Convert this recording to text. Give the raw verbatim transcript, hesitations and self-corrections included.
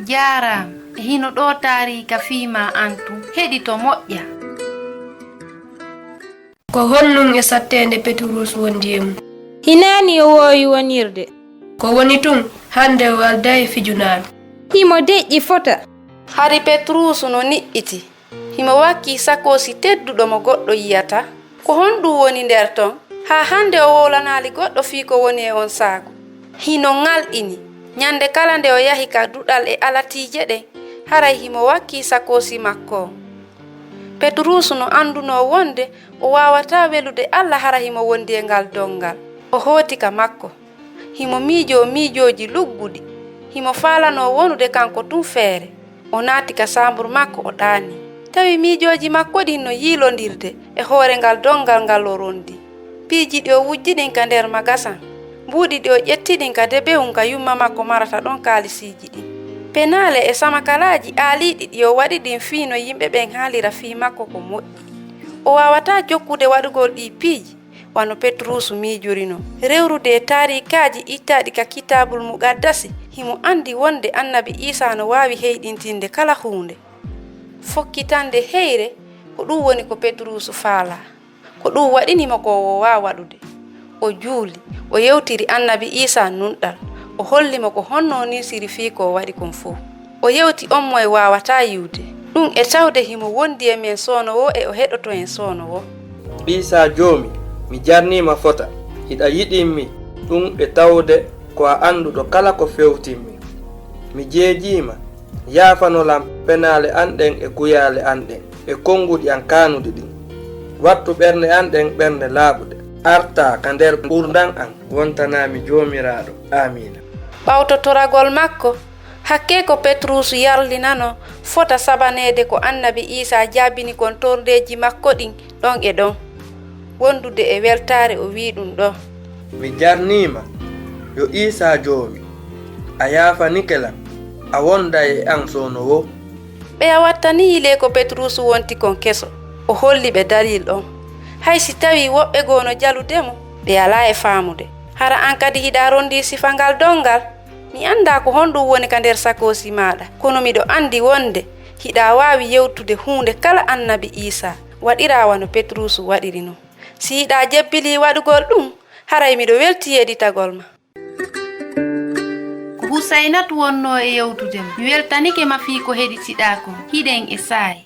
Jaaraama. E hino ɗoo taariika fii maa an tun. Heɗito moƴƴa. Ko honɗun e satteende Petruusu wondi e mun? Hinaani o woowi wonirde. Ko woni tun, hande o alday e fijunaaɗo. Himo deƴƴi fota. Hari Petruusu no niɓɓiti. Himo wakkii sakoosi tedduɗo mo goɗɗo yi'ataa. Ko honɗun woni nder ton? Haa hande o wowlanaali goɗɗo fii ko woni e on saagu. Hino ŋalɗini. Ɲande kala nde o yahi ka duɗal e alatiije ɗen, haray himo wakkii sakoosi makko on. Petruusu no andunoo wonde o waawataa welude Alla hara himo wondi e ngal doŋŋal. O hooti ka makko. Himo miijoo miijooji lugguɗi. Himo faalanoo wonude kanko tun feere. O naati ka saambur makko, o ɗaanii. Tawi miijooji makko ɗin no yiilondirde e hoore ngal doŋŋal ngal o rondi. Piiji ɗi o wujji ɗin ka nder magasan. Mbuuɗi ɗi o ƴetti ɗin ka debehun ka yumma makko marata ɗon kaalisiiji ɗin. Penaale e samakalaaji aaliiɗi ɗi o waɗi ɗin fii no yimɓe ɓen haalira fii makko ko moƴƴi. O waawataa jokkude waɗugol ɗii piiji. Wano Petruusu miijorinoo, rewrude e taariikaaji ittaaɗi ka Kitaabul Muqaddasi, himo andi wonde Annabi Iisaa no waawi heyɗintinde kala huunde. Fokkitande heyre, ko ɗun woni ko Petruusu faalaa. Ko ɗun waɗini mo ko o woowaa waɗude. O juuli, o yewtiri Annabi Iisaa nunɗal, o holli mo ko honno o ninsiri fii ko o waɗi kon fow. O yewti on moye waawataa yi'ude. Ɗun e tawde himo wondi e men soono woo e o heɗoto en soono woo. Iisaa Joomi, mi jarnii ma fota. Hiɗa yiɗin mi, ɗun e tawde ko a anduɗo kala ko fewtin mi. Mi jeejii ma, yaafano lan penaale an ɗen e kuyaale an ɗen e konguɗi an kaanuɗi ɗin. Wattu ɓernde an ɗen ɓernde laaɓuɗe. Artaa ka nder ngurndan an, wontanaa mi Joomiraaɗo. Aamiina. Ɓawto toragol makko, hakkee ko Petruusu yarlinanoo fota sabaneede ko Annabi Iisaa jaabini kon torndeeji makko ɗin ɗon e ɗon. Wondude e weltaare o wi'i ɗun ɗoo. Mi jarnii ma, yo Iisaa Joomi, a yaafanike lan, a wonday e an soono woo. Ɓeya wattanii yilee ko Petruusu wonti kon keso, o holli ɓe dalil on. Hay si tawii woɓɓe goo no jalude mo, ɓe alaa e faamude. Hara an kadi hiɗa rondii sifa ngal doŋŋal? Mi andaa ko honɗun woni ka nder sakoosi maaɗa, kono miɗo andi wonde hiɗa waawi yewtude huunde kala Annabi Iisaa, waɗiraa wano Petruusu waɗiri non. Si hiɗa jebbilii waɗugol ɗun, haray miɗo weltii yeɗitagol ma. Ko Husaynatu wonnoo e yewtude ma. Mi weltanike ma fii ko heɗitiɗaa kon. Hiɗen e saa'i.